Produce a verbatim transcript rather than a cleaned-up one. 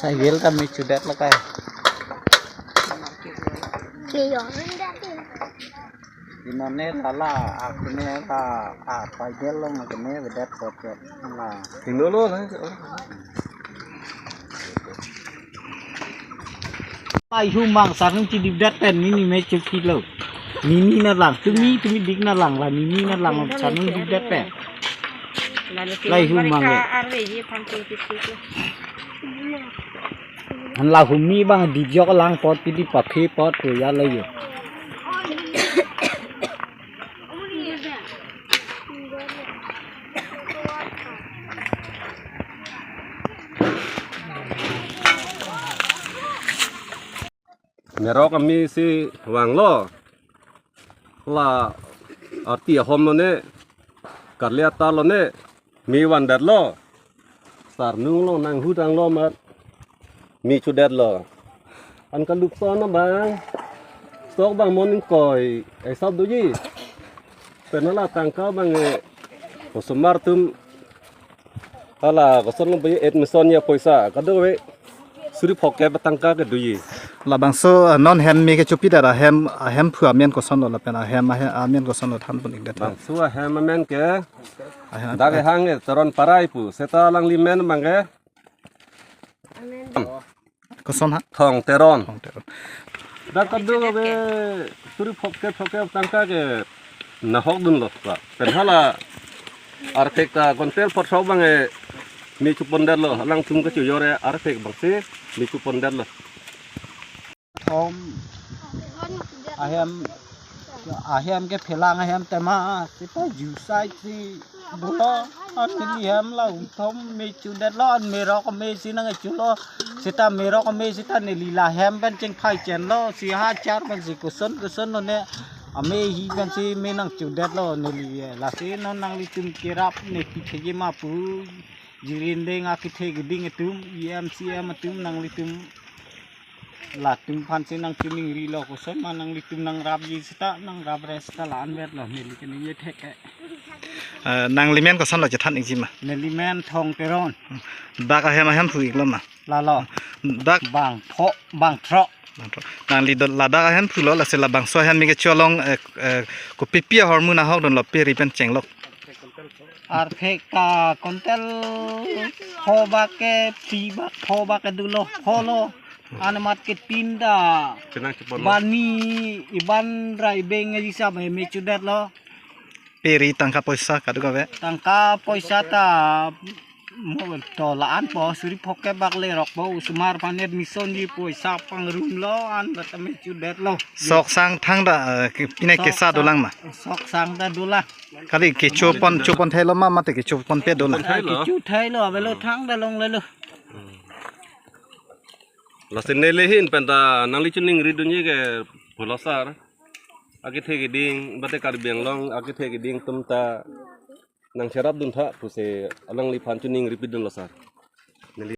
Cycle kami chudet lakai. Inone lala, akune la, a cycle long akune vedet pocket la. Inolo la. Ai humang sarung chidibdet pen mini me chukilo. Mini na lang, tumi tumi dik na lang la, mini na lang sarung dibdet pen. Lai humang le. An la humi bang dibjok lang pot pidi pakhe pot tu ya le yo. Merok kami si vanglo. La arti ahom lo ne. Karli ata lo ne. Mi vandet lo. Sarnung lo nang hudang lo mat. Mi chudet lo. An kalupso na bang. Stok bang moning koi. Ai sab doji. Penala tangka bang e. Osomar tum. Hala, koson lo bang admission ya poisa. Kadokave. Suri phokke ba tangka ke doji. Labangso, eh, non hem me kechopi dara hem, ahem phu amen koson lo lapen ahem, ahem amen koson lo than pun ikdet. Bangso ahem amen ke. Ahem. Dak hang e Teron Parai pu. Seta alangli men bang ke. Koson ha? Thong Teron. Thong Teron. Dak kadokave suri phokke phokke tangka ke nahok dunlo pa. Pen hala arphek ta kontel phot sok bang e mi chupon det lo. Alangtum kachojor e arphek bang si mi chupon det lo. Thom ahem, ahem ke phelang ahem tema sita jusai si bulo. An neli hem la uthom me chudet lo, an merok me si nang chulo. Sita merok me sita neli la hem pen chengphai chen lo, si ha char pen si koson koson lo ne. Ame hi pen si me nang chudet lo neli, eh, lasi non nanglitum kerap ne pithe ke ma pu. Jirindeng akethe keding atum, E M C M atum nanglitum. Latum aphan si nang chiningri lo koson ma nanglitum nangrapji sita nangrap re sita la-an vet lo neli keningje thek ke. Eh, nangli men koson lo chethan ikji ma? Neli men Thong Teron. Dak ahem ahem phu iklo ma? Lalo. Dak bang pho bang thro. Bang thro. Nangli do ladak ahem phu lo lasi labangso ahem me kecho along, eh, eh, kopipi ahormu nahok dunlo pe ri pen chenglok. Arphek ta kontel pho bak ke, phli bak, pho bak ke dolo, pho lo. An amat ke tin ta. Penang chipon lo. Bani iban rai beng aji sa me me chudet lo. Pe ri tangka poisa kadokave. Tangka poisa ta mo to la-an po suri phokke bak le rok po osomar aphan admission ji poisa pangrum lo an ba ta me chudet lo. Sok sang thang ta, eh, ke-, pine sok kesa sang dolang ma? Sok sang ta dolang. Kali kecho pon, cho pon thai lo ma, mate kecho pon pe dolang. Thai lo. Kecho thai lo, avelo thang ta longle lo. Lasi neli ahin pen ta nangli chiningri dunji ke pulo sar. Akethe keding, mate Karbi Anglong akethe keding atum ta nang cherap dun tha pusi alangliphan chiningri pi dunlo sar.